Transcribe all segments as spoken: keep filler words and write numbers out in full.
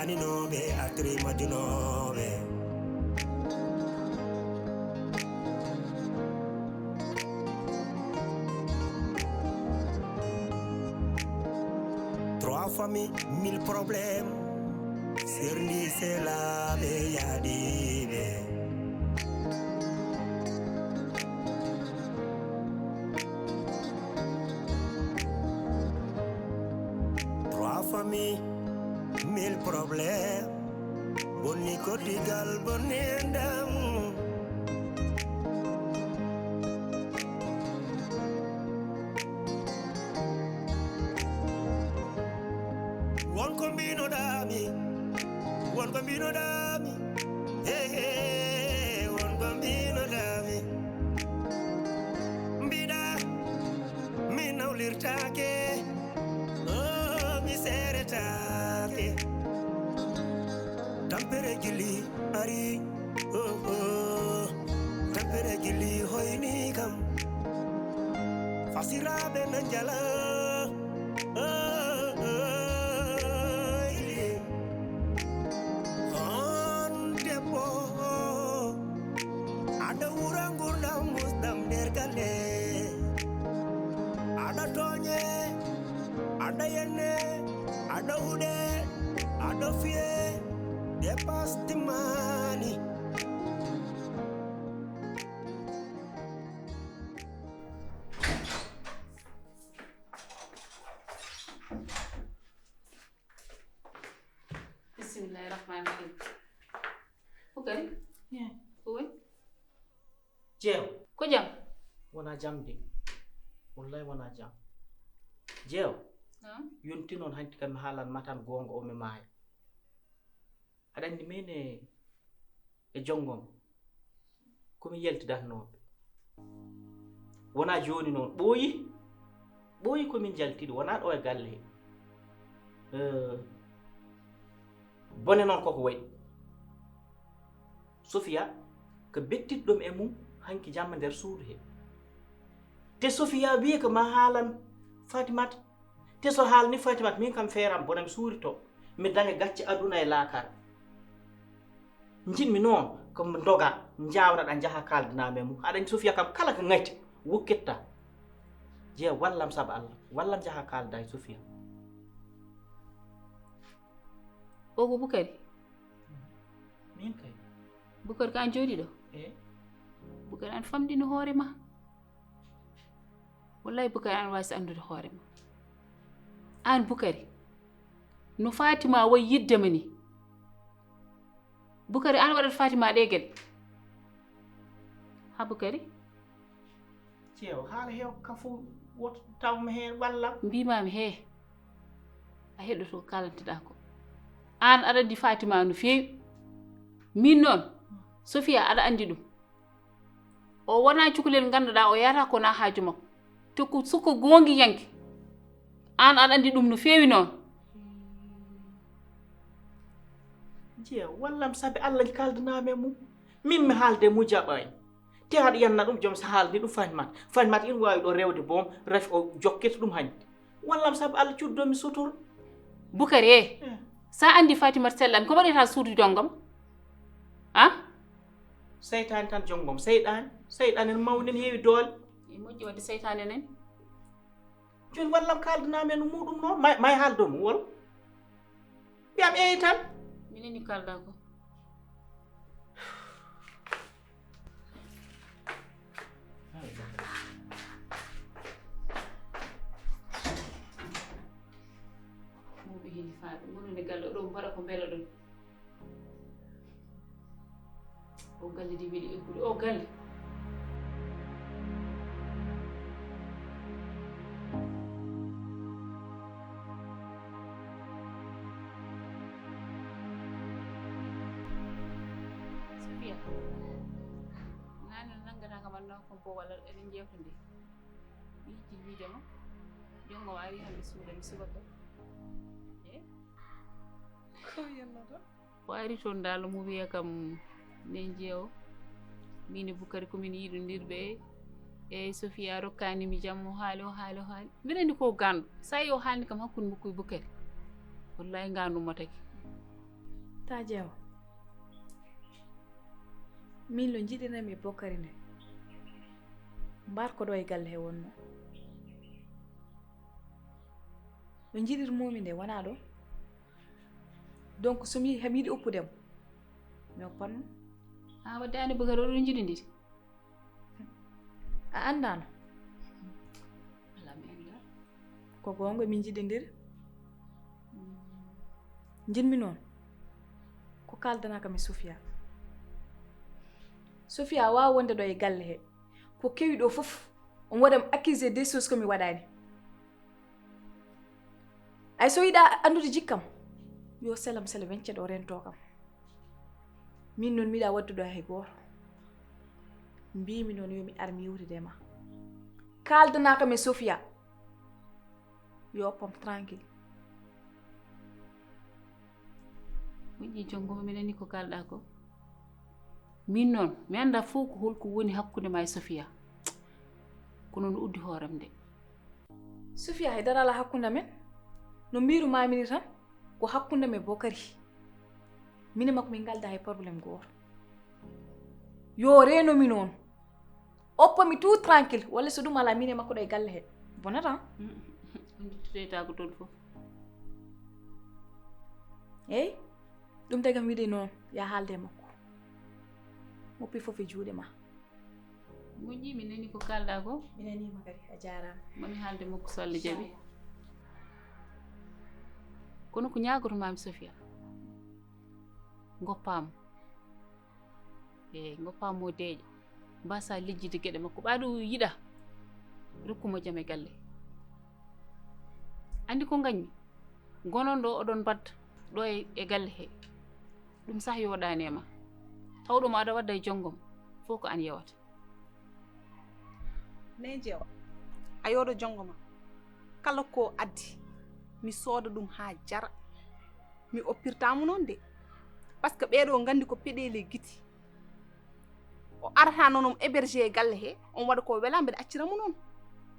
Ninooɓe, atri majunooɓe. Trois familles, mille problèmes. Serndi selaaɓe yaadiiɓe. Trois familles, mille problèmes. Bonni koddigal, bonni enɗam. Won ko mbinoɗaami, won ko mbinoɗaami. Hey, hey, won ko mbinoɗaami. Mbiɗa mi nawlirtaake, oh, mi seeretaake. Tampere jilli ari, oh, oh. Tampere jilli hoyni kam. Fasiraaɓe na njala, oh, oh, ili. On debbo, aɗa wura ngurdam musɗam nder galle. Aɗa tooñe, aɗa yenne, aɗa huɗe, aɗa fiye, dépasse timmaani. Bismillahir Rahmanir Rahim. Bukari? Ko woni? Jeew. Ko jam? Wona jam de. Wallahi wona jam. Jeew. Yonti noon hanti kam mi haalan matan goonga o mi maaya. Aɗa anndi min e, e jonngom ko min yaltidatnooɓe. Wona jooni noon ɓooyi, ɓooyi ko min njaltidi, wona ɗo e galle he. Eh, bone noon koko wayi. Sofiya ko bettiɗɗo e mum hanki jamma nder suudu he. Te Sofiya wiyi ko ma haalan Fatimata. Te so haalni Fatimata, min kam feeram bona mi suurito, mi daña gacce aduna e laakara. Njiɗmi noon ko mi doga, njawnaɗa njaha kaldana men mum. Aɗa anndi Sofiya kam kala ko ŋati wokkitta. Jeew wallam sabu Allah, wallam njaha kalda e Sofiya. O ko Bukari? Min kay. Bukari ko an jooɗi ɗo? E? Bukari an famɗino hoore ma. Wallahi Bukari an waasi anndude hoore ma. An Bukari, no Fatima wayi yidde ma ni. Bukari an waɗata Fatima ɗe gel. Ha Bukari? Jeew, haala heew ka fof woto tawmi heen wallam. Mbimami he, a heɗoto ko kalanteɗa ko. An aɗa anndi Fatima no feewi. Min noon, Sofiya aɗa anndi ɗum. O wona cukalel ngannduɗaa o yahata ko na haaju makko. Te ko suka goongiyanke. An aɗa anndi ɗum no feewi noon. Jeew, wallam sabi Allah kaldanami e mum. Min mi haalde mum jaɓaani. Te haɗa yanna ɗum joom so haalni ɗum Fatimata. Fatimata ina waawi ɗo rewde boom, rafi o jokkita ɗum hanti. Wallam sabu Allah cuddomi sutur. Bukari e, eh, sa anndi Fatimata sellan, ko mbaɗata suudu jonngom? A? Seytaane tan jonngom, seyɗaane. Seyɗaane no mawni, no heewi doole. E moƴƴi wadde seytaane nani. Jooni wallam kaldanami e muɗum noon, may, may haaldo mum wol. Mbiyam eeyi tan. Minen ni kalda ko. Mawɓe hini faaɓe, wonande galle o ɗo mbaɗa ko mbela ɗon. O galle de weli eggude, o galle. Sofiya, nane nanngata kam annda ko bo walla eɗen jewtande. Mi yejji wiide ma, jonngo o ari hannde suuɗa mi subaka. E? Ko yennata? O ari toon daal, omo wiya kam, nen jeewo, min e Bukari ko min yiɗondirɓe, e Sofiya rokkaani mi jam, o haali, o haali, o haali. Mbiɗa anndi ko ganndo. So a yi o haalni kam hakkunde makko e Bukari, wallahi nganndummo tagi. Ta ƴeew. Min lo njiɗirnami e Bokari nde. Mbar ko ɗo e galle he wonno. Lo njiɗirmomi nde wona ɗo. Donc so mi hami yiɗi oppude mo. Mi oppan mo. A wadde ani Bokari oɗo njiɗindiri. A anndano? Ala mi annda. Ko goonga min njiɗindiri. Njiɗmi noon ko kaaldanaa kam e Sofia. Sofia waawa wonde ɗo e galle he. Ko kewi ɗo fof, on waɗam accusé des choses ko mi waɗaani. Ay so yiɗa anndude jikkam, yo selam sele weñce ɗo rento kam. Min noon miɗa wadduɗo hay gooto. Mbimi noon yo mi ar mi yewtide e ma. Kaaldanaa kam e Sofia. Yo oppam tranquille. Moƴƴi jonngo ma, mi nani ko kaalɗa ko. Min noon mi annda fof ko holko woni hakkunde ma e Sofia. Kono no uddi hooram nde. Sofia hay dara ala hakkunde amen. No mbiru mamini tan ko hakkunde men Bokari. Min e makko min ngalda hay problème gooto. Yo reeno mi noon. Oppa mi tout tranquille walla so ɗum ala min e makko ɗo e galle he. Bonata. On duttitoyta ko toon fof. Eyi. Ɗum tagam wiɗe noon ya haalde e makko. Moppi fof e juuɗe ma. Moƴƴi, mi nani ko kaalɗa ko. Mi nani ma kadi, a jaaraama. Mami haalde makko so Allah jaɓi. Kono ko ñaagoto mami Sofia. Ngoppaamo. Eyi, ngoppaamo deeƴa. Mbasa lijjide geɗe makko. Ɓaɗo yiɗa. Rokkumo jam e galle. Andi ko ngañmi. Gonon ɗo oɗon mbadda ɗo e, e galle he. Ɗum sah yoɗani e ma. Tawɗo mo aɗa wadda e jongoma. Fof ko an yewata. Neejewa, a yooɗo jonngo ma. Kala ko addi, mi sooda ɗum haa jara. Mi oppirtaa mo noon de. Parce que ɓeeɗo nganndi ko peɗeeli e giti. O arata noon omo hébergé e galle he, on waɗa ko wela mbeɗa accira mo noon.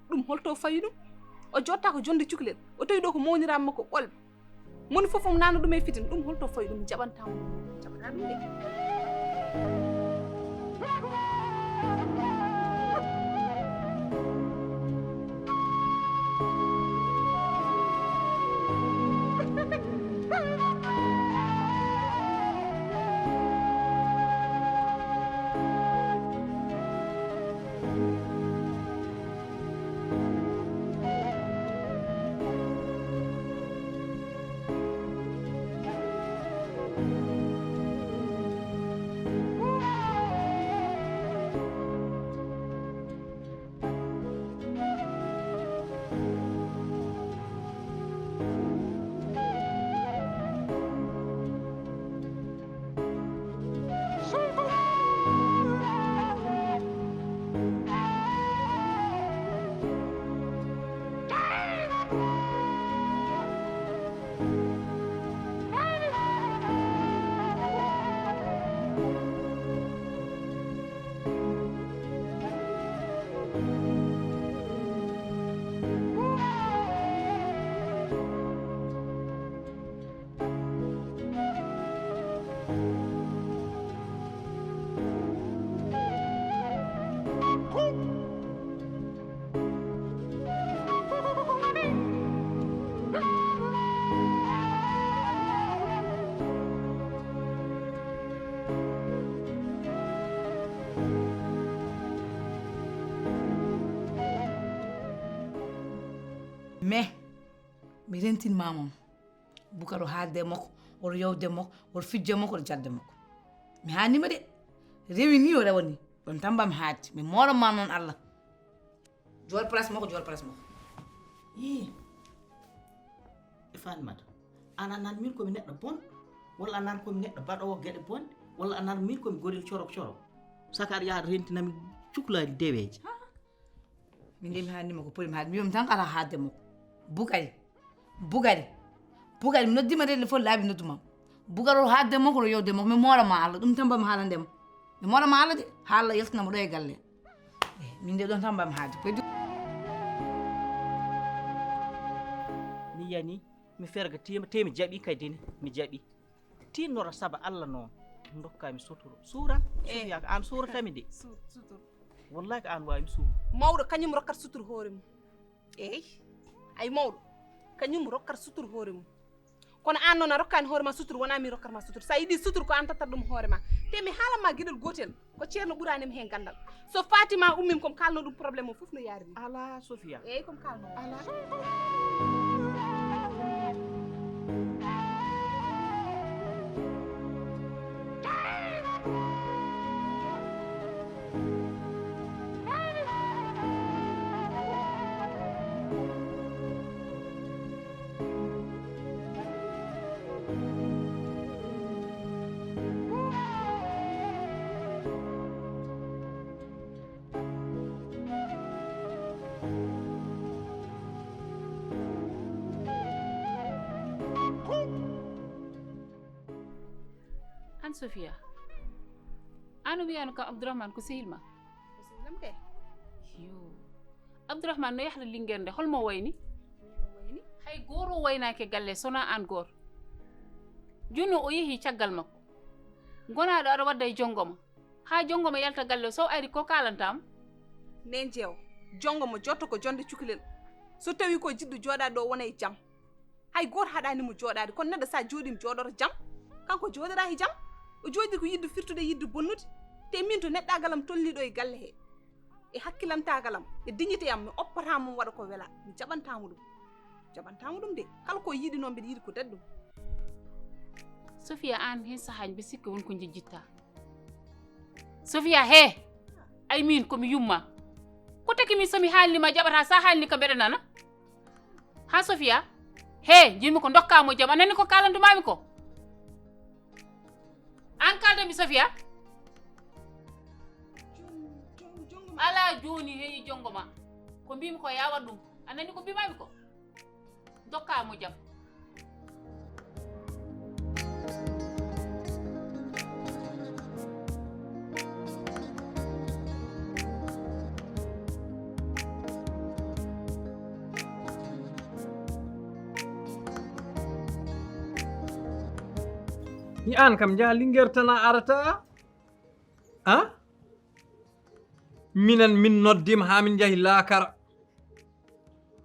Ɗum holto fawi ɗum? O jotta ko jonde cukalel. O tawi ɗo ko mawniraaɓe makko ɓolɓe. Moni fof omo nana ɗum e fitina, ɗum holto fawi ɗum, jaɓanta mo, jaɓata ɗum de. Mais mi rentinma moom. Bukar o haalde e makko, oto yewde e makko, oto fijje e makko, oto jadde e makko. Mi haanima de. Rewi ni o rewa ni. Ɗon tan mbami haajde. Mi mooran ma noon Allah. Joor place makko, joor place makko. Ii. E Fatimata, an a nan min komi neɗɗo bon, walla a nan komi neɗɗo baɗoowo geɗe bonɗe, walla a nan min komi gorel corok corok. Saka aɗa yaha rentinami cukalel deweeje. Min de mi haanima ko poti mi haade. Mbiyam tan kala haade makko. Bugari. Bugari. Bugari, mi noddima de le fof laabi nodduma. Bugaro haade makko, ro yewde makko. Mi moora ma Allah. Ɗum tan mbami haalande ma. Mi moora ma Allah de. Haala yaltina mo ɗo e galle. Eh, min de ɗon tan mbami haade. Ko du- Mi yani, mi ferga tima, te mi jaɓi kadi ne. Mi jaɓi. Tinnora saba Allah noon, ndokkaa mi suturu. Suuran? Eh. Sofiya, ko aan suurata mi de. Su-, suturu. Wallahi ko aan waawi mi suuru. Mawɗo kañum rokkat suturu hoore mum. Eey. Ay mawɗo, kañum rokkat suturu hoore mum. Kono aan noon a rokkaani hoore ma suturu, wonaa min rokkat ma suturu. So a yiɗi suturu ko aan tattat ɗum hoore ma. Te mi haalan ma geɗel gootel, ko Ceerno ɓuraani mi heen ganndal. So Fatima ummii ko mi kaalno ɗum problème o fof no yaari ni. Alaa Sofiya. Eey ko mi kaalno. Alaa. Aan Sofiya, aan o wiyaano kam Abdourahmane ko sehil ma? Ko sehil am kay. Yo. Abdourahmane no yahda Linguere nde, holmo wayni? No wayni? Hay gooto waynaaki e galle, so wonaa aan gooto. Jooni o yehi caggal makko. Ngonaaɗo aɗa wadda e jongoma. Haa jongoma yalta galle, so ari ko kaalanta mo? Neen jeew, jongoma jotto ko jonde cukalel. So tawi ko jiɗɗo jooɗaade ɗo wona e jam. Hay gooto haɗaani mo jooɗaade, kono neɗɗo so a jooɗiima jooɗoto jam. Kanko jooɗoraa e jam. O jooɗii ko yiɗde firtude, yiɗde bonnude. Te min to neɗɗaagal am tolnii ɗo e galle he, e hakkilantaagal am, e dignité am, mi oppataa mo mi waɗa ko welaa. Mi jaɓantaa mo ɗum. Jaɓantaa mo ɗum de. Kala ko yiɗi noon mbiɗa yiɗi ko daɗi ɗum. Sofiya, aan heen sahaaji mbiɗa sikki won ko njejjittaa. Sofiya, hee! Ay miin ko mi yumma. Ko taki min so mi haalni ma jaɓataa, so a haalni kam mbeɗa nana. Haa Sofiya, hee, njiɗmi ko ndokkaa mo jam. A nani ko kaalantu maami ko? Aan kaalda mi Sofiya? Alaa jooni heyi jonngo ma. Ko mbimi ko yaa waɗ ɗum. A nani ko mbimaami ko? Ndokkaa mo jam. Ni aan kam njaha Linguere tan a arata. A? Minen min noddiima haa min njahi laakara.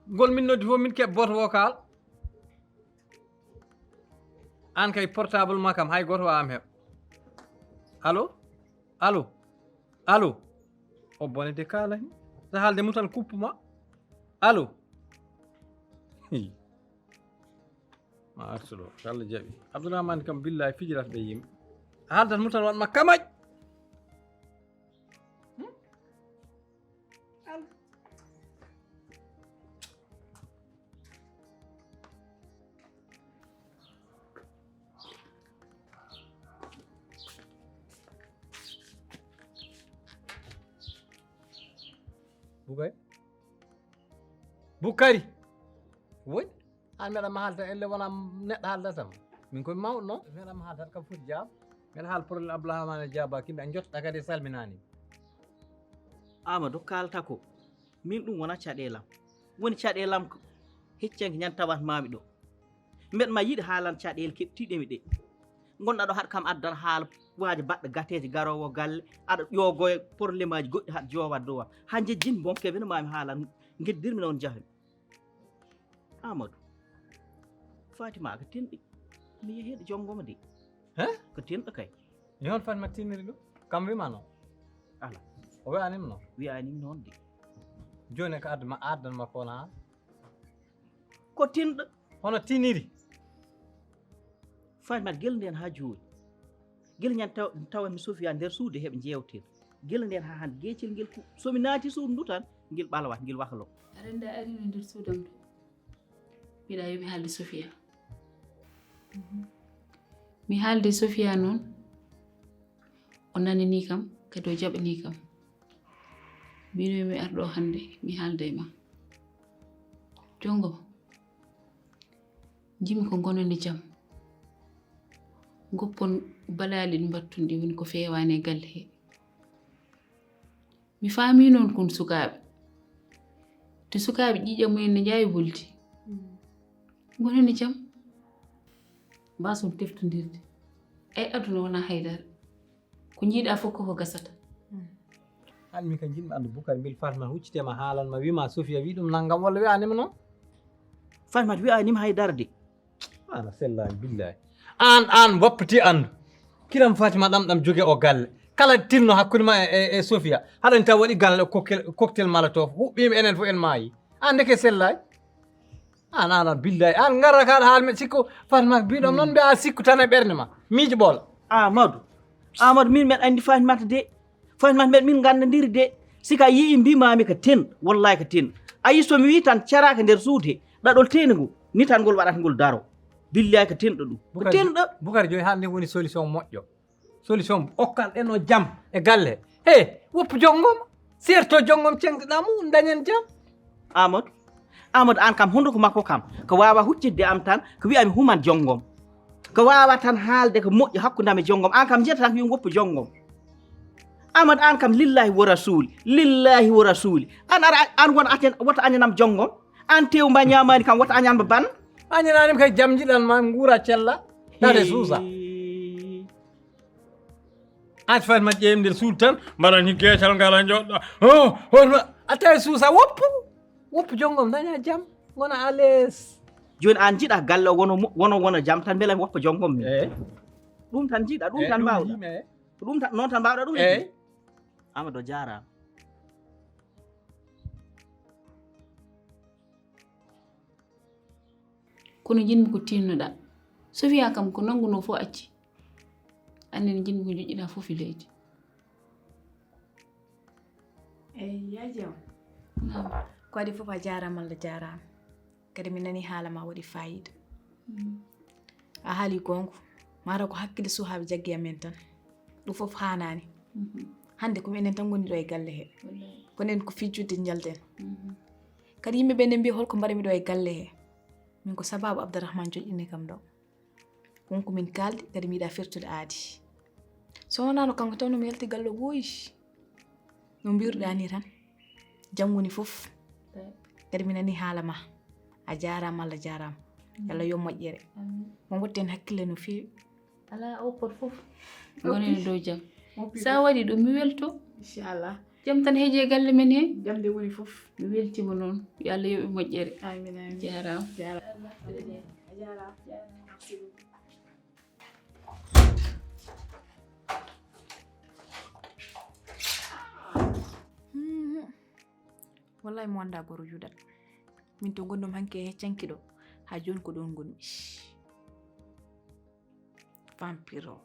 Ngol min noddi fof min keɓ boîte vocal. Aan kay portable ma kam hay gooto waawaa mi heɓ. Allo? Allo? Allo? O bone de kaala ni. So haalde mum tan kuppu ma. Allo? Hi. Ma artu ɗo. Ko Allah jaɓi. Abdourahmane kam billahi fijirata ɓe yimɓe. A haaldat mum tan waɗ ma kamaj. Hmm? Al- Bukay? Bukari. Woy. An meɗa ma haalta elle wona neɗɗo haaldata ma. Min komi mawɗo noon. Meɗa ma haalta kam foti jaab. Meɗa haal problème Abdourahmane jaaba kimɓe a jottoɗa kadi salminani. Amadou kaalta ko. Min ɗum wona caɗeelam. Woni caɗeelam ko heccanki ñan tawat mami ɗo. Mbeɗa ma yiɗi haalan caɗeele keɓtiɗe mi ɗe. Ngonɗa ɗo haɗa kam addan haala waaji baɗɗo gateeje garoowo galle, aɗa ƴoogoya problème aji goɗɗi haɗa joowa dowa. Ha jejjin bon kebe no mami haalan ngeddirmi noon jahmi. Amadou. Fatima ko tinɗi. Mi yehi ɗo jongoma de. He? Ko tinɗo kay. Ni hon Fatima tinniri ɗum? Kam wima noon? Ala. O wiyanima noon? Wiyanimi noon de. Jooni ko adda ma addan ma ko wona? Ko tinɗo. Hono tiniri? Fatima gel nden ha jooni. Gel ñan taw, tawa mi Sofiya nder suudu heɓe jewtir. Gel nden ha hande geecel ngel ku. So mi naati suudu ndu tan, ngel ɓalwa, ngel wahlo. Arenda arino nder suudam ɗo. Mbiɗa yo mi haalde Sofiya. Mi haalde Sofiya noon. O nanini kam, kadi o jaɓani kam. Mbino mi ar ɗo hannde, mi haalda e ma. Jonngo, njiɗmi ko ngonon e jam. Ngoppon balaali ɗi mbattun ɗi woni ko feewaani e galle he. Mi faami noon kon sukaaɓe. To sukaaɓe ƴiiƴam mumen ne njaawi wolde. Ngonon e jam. Mbaason teftondirde. Eyi, aduna wonaa haydara. Ko njiiɗaa fof koko gasata. Aan min ka njiɗmi anndu Bukar, mbel Fatma huccitema haalan ma, wima Sofia wi ɗum nanngam walla wiyaanima noon? Fatma wiyaanima haydara de. Aan a sellaani billahi. Aan aan wappati anndu. Kiram Fatima ɗam ɗam joge o galle. Kala tinno hakkunde ma e, e, e Sofia. Haɗani taw waɗi galle cocktail, cocktail Molotov. Huɓɓiima enen fof en maayi. Aan ndeke sellaay. Aan aan aan billahi. Aan ngara ka haal men sikko Fatima biɗam noon mbiya sikku tan e ɓernde ma. Miijo ɓoola. Amadou. Amadou min mbeɗa anndi Fatimata de. Fatimata mbeɗa min nganndandiri de. Sika yii mbimami ka ten. Wallahi ka ten. Ayi so mi wi tan caraka nder suude. Ɗaɗol teni ngu. Ni tan ngol waɗata ngol daro. Billahi ka tenɗo ɗum. Ka tenɗo. Bukar joyi haalde woni solution moƴƴo. Solution okkan ɗen o jam e galle he. Woppu jongom serto jongom cengɗa mum dañen jam. Amadou. Amadou an kam hunduko makko kam ko wawa huccitde am tan ko wiyami human jongom. Ko wawa tan haalde ko moƴƴi hakkudam e jongom an kam jiyata tan ko wiyum woppu jongom. Amadou an kam lillahi wo rasuli lillahi wo rasuli an ara an won aten wota añanam jongom. An tew mba ñamani kam wota añanma ban. Añananima kay jam jiɗan ma nguura cella. Tade suusa. An fat ma ƴeewi nder suudu tan mbaɗan hin geetal ngal a joɗɗa. Oh, oh, a tawi suusa woppu. Woppu jongom daña jam. Gona à l'aise. Joni an jiɗa galle o wono wono wono jam tan beela mi woppa jongom mi. Eyi. Ɗum tan jiɗa ɗum tan mbawɗa. Ko ɗum tan noon tan mbawɗa ɗum. Eyi. Amadou jarama. Kono njiɗmi ko tinnoɗaa. Sofia kam ko nanngunoo fof acci. Annden njiɗmi ko njoƴƴiɗaa fof e leydi. Eyi, yaaji am. Ko adii fof a jaaraama, Allah jaaraama. Kadi mi nanii haala maa waɗi faayiida. A haalii goonga. Mataw ko hakkille suhaaɓe jaggi amen tan. Ɗum fof haanaani. Hannde ko minen tan ngoni ɗo e galle hee. Kono en ko fijjude njalden. Kadi yimɓe ɓe ne mbiya holko mbaɗami ɗo e galle hee. Min ko sabaabu Abdarahman joƴƴini kam ɗo. Won ko min kaaldi kadi mi yiɗaa firtude aadi. So wonaano kanko tan no mi yalti galle o ɓooyi. No mbiruɗaa ni tan. Jam woni fof. Kadi mi nanii haala ma. A jaaraama Allah jaaraama. Yalla yo moƴƴere. Mo mbotten hakkille no feewi. Alaa oppot fof. Ngonen e dow jam. Sa waɗi ɗum mi welto. Inchallah. Jam tan heeƴi e galle men he. Jam de woni fof. Mi weltima noon. Yo Allah yoɓe moƴƴere. Amin amin. Jarama. Jarama. A jarama. Merci beaucoup. Wallahi mo wonda goro juuɗa. Min to gonɗum hanke he canki ɗo. Ha joni ko ɗon gonmi. Vampiro.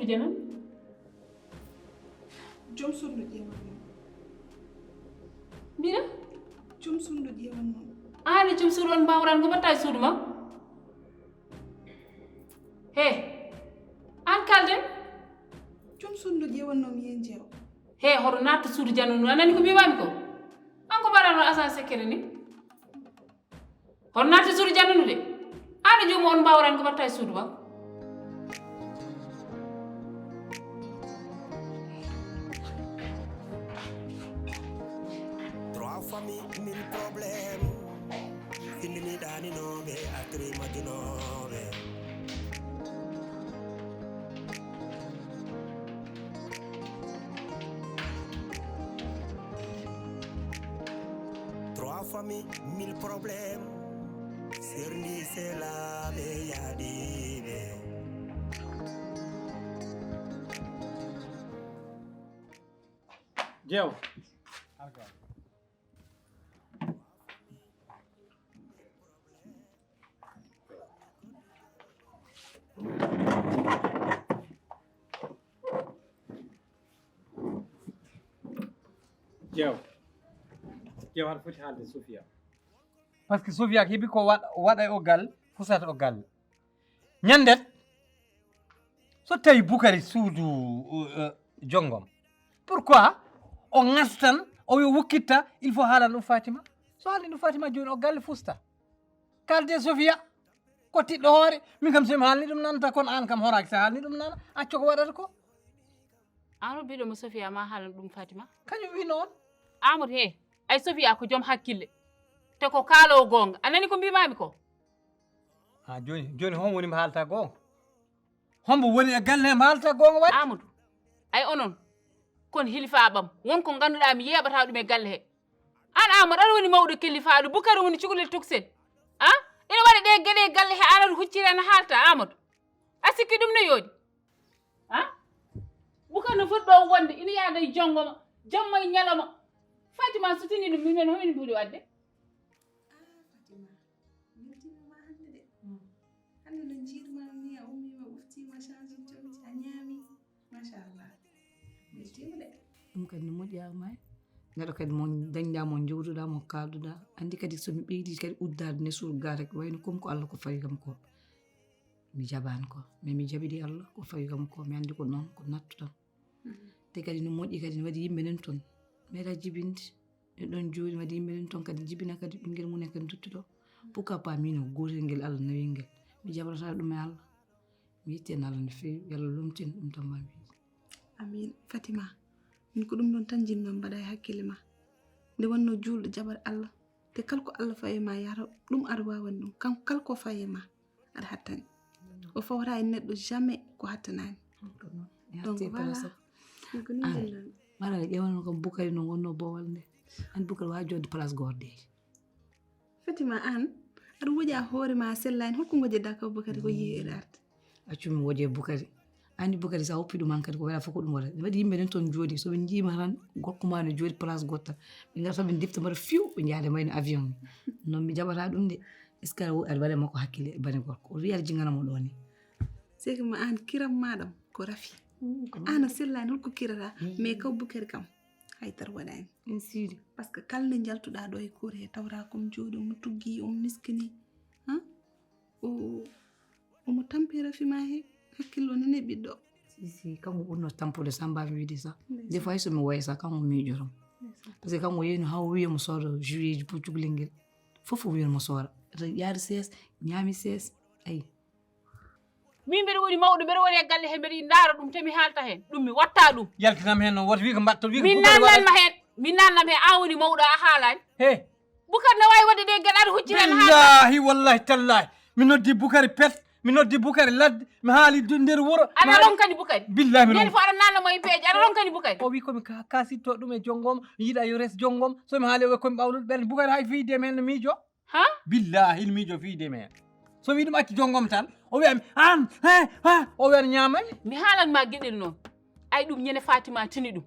Jana? Joom suudu ƴeewanno. Mbiɗa? Joom suudu ƴeewanno. Aan e joom suudu on mbaawran ko mbaɗta e suudu ma? He, aan kalden? Joom suudu ƴeewanno mi heen jeew. He, hoto naattu suudu Jana ndu, a nani ko mbiimaami ko? Aan ko mbaɗano agent secret ni? Hoto naattu suudu Jana ndu de. Aan e joom on mbaawran ko mbaɗta e suudu ma? Trois familles, mille problèmes. Findini ɗaninooɓe, attiri majjunooɓe. Trois familles, mille problèmes. Serndi selaaɓe yaadiiɓe. Jeew. Jeew. Jeew, aɗa foti haalde Sofia. Parce que Sofia heɓi ko waɗa e o galle, fusata o galle. Ñanndet, so tawi Bukari suudu jonngom, pourquoi o ŋasta tan, o wiya wokkitta, il faut haalan ɗum Fatima? So haalni ɗum Fatima, jooni o galle fusta. Kalde Sofia, ko tiɗɗo hoore, min kam so mi haalni ɗum nanata, kono aan kam horaaki so a haalni ɗum nana, acco ko waɗata ko. Aan o biɗo mo Sofia ma haalan ɗum Fatima? Kañum wi noon. Amadou he, ay Sofia ko joom hakkille, te ko kaalowo goonga. A nani ko mbiimaami ko? Ha jooni, jooni hon woni mo haalta goonga? Hombo woni e galle he mo haalta goonga waɗi? Amadou, ay onon kon hilifaaɓam, won ko ngannduɗaa mi yeeɓataa ɗum e galle he. Aan Amadou, aɗa woni mawɗo kelifaaɗo, Bukari woni cukalel toksel. A? Ina waɗa ɗe geɗe e galle he, aan aɗa hucciri ana haalta, Amadou. A sikki ɗum no yooɗi? A? Bukari no foti ɗo wonde, ina yaada e jonngo ma, jamma e ñalawma. Fatima sutini ɗum, min men homin mbuɗi waɗde? Ah, Fatima, weltiima ma hannde de. Hannde no njiirmaa ni, a ummiima, ɓoftiima, change comci, a ñaami. Machallah. Weltiima de. Ɗum kadi no moƴƴi Arma. Neɗɗo kadi mo dañɗaa, mo njowduɗaa, mo kaalduɗaa. Anndi kadi so mi ɓeydii kadi uddaade ne surga rek, wayno comme ko Allah ko fawi kam ko. Mi jaɓaani ko, mais mi jaɓidi Allah ko fawi kam ko, mi anndi ko noon, ko nattu tan. Te kadi no moƴƴi kadi, no waɗi yimɓe nen toon meeɗa jibinde. Ɓe ɗon jooɗi, waɗi yimɓe nen toon kadi jibina kadi ɓinngel mum en kadi duttuɗo. Pourquoi pas min o gootel ngel Allah nawi ngel? Mi jaɓrata ɗum e Allah. Mi yetti en Allah no feewi, yo Allah lomtin ɗum tan ma mi. Amin. Fatima, min ko ɗum ɗon tan njiɗmi mbaɗa e hakkille ma. Nde wonno juulɗo jaɓat Allah, te kala ko Allah fawi ma yahata, ɗum aɗa waawani ɗum, kam kala ko fawi ma aɗa hattani. O fawata e neɗɗo jamais ko hattanaani. Donc voilà. Min ko nii njiɗmi. Mara ƴeewano kam Bukari no wonno bowal nde. An Bukari wa jodde place gordeeji. Fatima, aan aɗa woƴa hoore ma a sellaani, holko ngojeɗa ka Bukari ko yihi e arde? Accu mi woƴe Bukari. Anndi Bukari so a woppi ɗum hankadi ko wela fof ko ɗum waɗa. Waɗi yimɓe nen toon jooɗi, so ɓe njiima tan gorko ma no jooɗi place gotta, ɓe ngara tan ɓe ndifta mbaɗa fiw, ɓe njaada mbayno avion ni. Noon mi jaɓata ɗum de. Est ce que aɗa waɗa makko hakkille bane gorko? O wiya aɗa jingana mo ɗo ni. C'est que ma aan kiram ma ɗam ko rafi. Aan a sellaani holko kirata, mais kaw Bukari kam. Haydara waɗaani. Insiri. Parce que kala nde njaltuɗaa ɗo e kuure he tawra ko omo jooɗi, omo tuggi, omo niskini. Han? O omo tampi rafi ma he, hakkillo nene ɓiɗɗo. Si si, kanko ɓurno tampude Samba mi wiide sa. Des fois so mi woya sa kanko miijotam. Parce que kanko yeeyno haw wiya mo sooda joueji pour cukalel ngel. Fof o wiya mo sooda. Yaade sees, ñaami sees. Ayi. Min mbeɗa woni mawɗo, mbeɗa woni e galle he, mbeɗa ndaara ɗum, te mi haalta heen ɗum, mi watta ɗum. Yaltinam heen noon, woto wi ko mbaɗton, wi ko min nannan ma heen. Min nannan heen, an woni mawɗo, a haalaani. He. Bukari ne waawi waɗde ɗe geɗe, aɗa huccita heen haalta. Billahi wallahi tallahi, mi noddi Bukari pes, mi noddi Bukari ladde, mi haali du nder wuro. Aɗa ronkani Bukari. Billahi mi ronkani. Fof aɗa nanna mo e peeje, aɗa ronkani Bukari. O wi komi kasitto ɗum e jonngo ma, yiɗa yo res jonngo ma, so mi haali o komi ɓawluɗo ɓen, Bukari hay fii de men no miijo. Ha? Billahi, il miijo fii de men. So wi ɗum acci jonngom tan, o wiya mi, an, he, ha, o wiya ñaamay. Mi haalan ma geɗel noon. Ay ɗum ñande Fatima tini ɗum.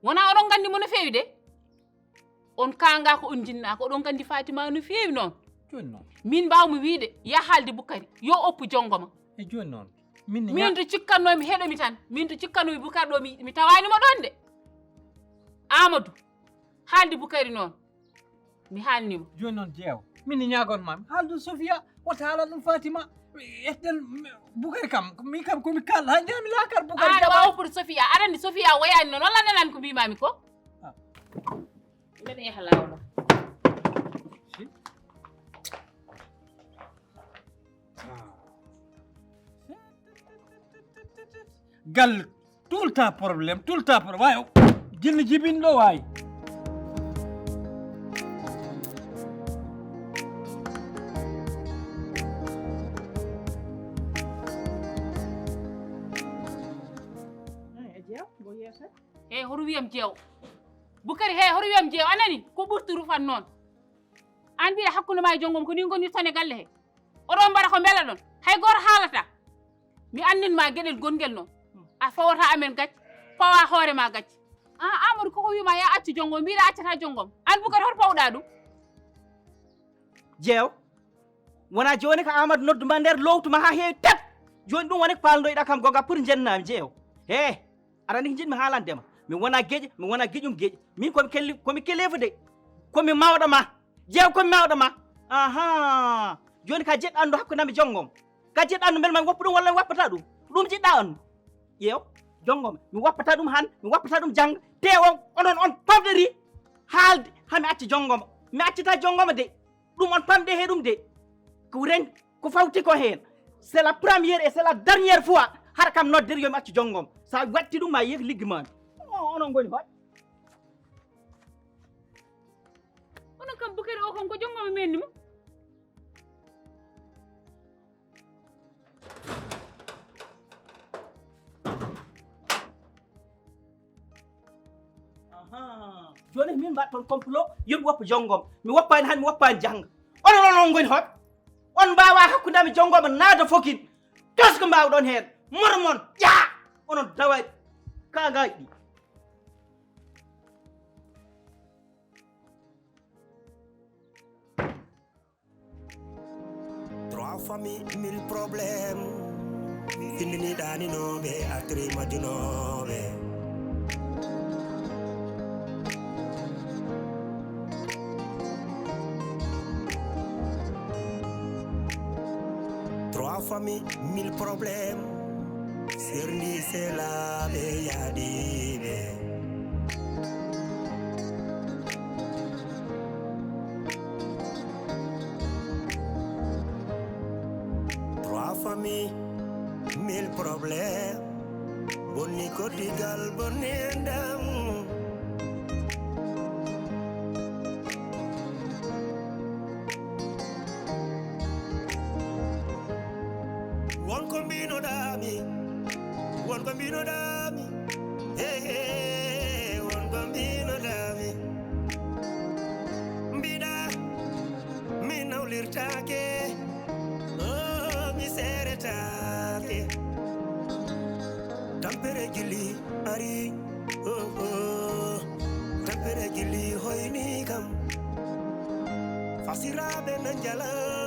Wona oɗon nganndi mo no feewi de? On kaanga ko on jinnaa ko oɗon nganndi Fatima no feewi noon. Jooni noon. Min mbaawmi wiide, yah haalde Bukari, yo oppu jonngoma. E jooni noon. Min to cikkannoomi heɗomi tan. Min to cikkannoomi Bukar ɗo mi, mi tawaani mo ɗon de. Amadou. Haaldi Bukari noon. Mi haalni mo. Jooni noon jeew. Min ni ñaagon ma. Haaldu Sofia. Wota haalan ɗum Fatima. Etten Bukari kam. Min kam ko mi kal. Hay ndemi laakar Bukari. Aɗa waawi pour Sofia. Aɗa anndi Sofia woyaani noon. Walla nanan ko mbimaami ko. Ah. Mbeɗa yaha laawol. Gal tout le temps problème, tout le temps problème. Waaye jinni jibinɗo waaye. Eyi, hoto wiyam jeew. Bukari, hey, hoto wiyam jeew. A nani? Ko ɓurti rufan noon. An mbiɗa hakkunde ma e jongom ko ni ngoni tone galle he. Oɗon mbaɗa ko mbela ɗon. Hay gooto haalata. Mi annin ma geɗel gongel noon. A fawata amen gacce, fawa hoore ma gacce. Ah, Amadou koko wima ya accu jongom, mbiɗa accata jongom. An Bukari hoto pawɗa ɗum. Jeew. Wona jooni ko Amadou noddu ma nder lowtu ma ha heewi tet. Jooni ɗum woni ko paaldoyɗa kam gonga pour jennami jeew. He. Aɗa anndi ko njiɗmi haalande ma. Mi wona geƴe, mi wona geƴum geƴe. Min komi kelli, komi kelefu de. Komi mawɗo ma. Jeew komi mawɗo ma. Aha. Jooni ka jeɗɗa anndu hakkunde am e jongom. Ka jeɗɗa anndu mbel ma mi woppa ɗum walla mi woppata ɗum. Ɗum jiɗɗa anndu. Ƴeew. Jongoma. Mi woppata ɗum han, mi woppata ɗum jang. Te on, onon on pamɗiri haalde. Ha mi acci jongoma. Mi accita jongoma de. Ɗum on pamɗe he ɗum de. Ko ren, ko fawti ko heen. C'est la première et c'est la dernière fois. Hara kam noddir yo mi accu jongom. Sa watti ɗum ma yeek liggi ma. O-, onon ngoni hoy. Onon kam Bukari o kon ko jongoma menni mo. Aha. Jooni min mbaɗ toon complot, yo mi woppa jongom. Mi woppaani han, mi woppaani jannga. Onon, onon ngoni hoy. On mbaawaa hakkunde am e jongoma naada fokin. Tos ko mbaawɗon heen. Mormon, ƴaa. Onon dawaɗi. Kaagaaji ɗi. Trois familles, mille problèmes. Findini ɗaninooɓe, artiri majjunooɓe. Trois familles, mille problèmes. Serndi selaaɓe yaadiiɓe. Trois familles, mille problèmes. Bonni koddigal, bonni enɗam. Won ko mbinoɗaami, won ko mbinoɗaami. Hey, hey, won ko mbinoɗaami. Mbiɗa, mi nawlirtaake, oh, mi seeretaake. Tampere gili ari, oh, oh. Tampere gili hoyni kam. Fasiraaɓe na njala.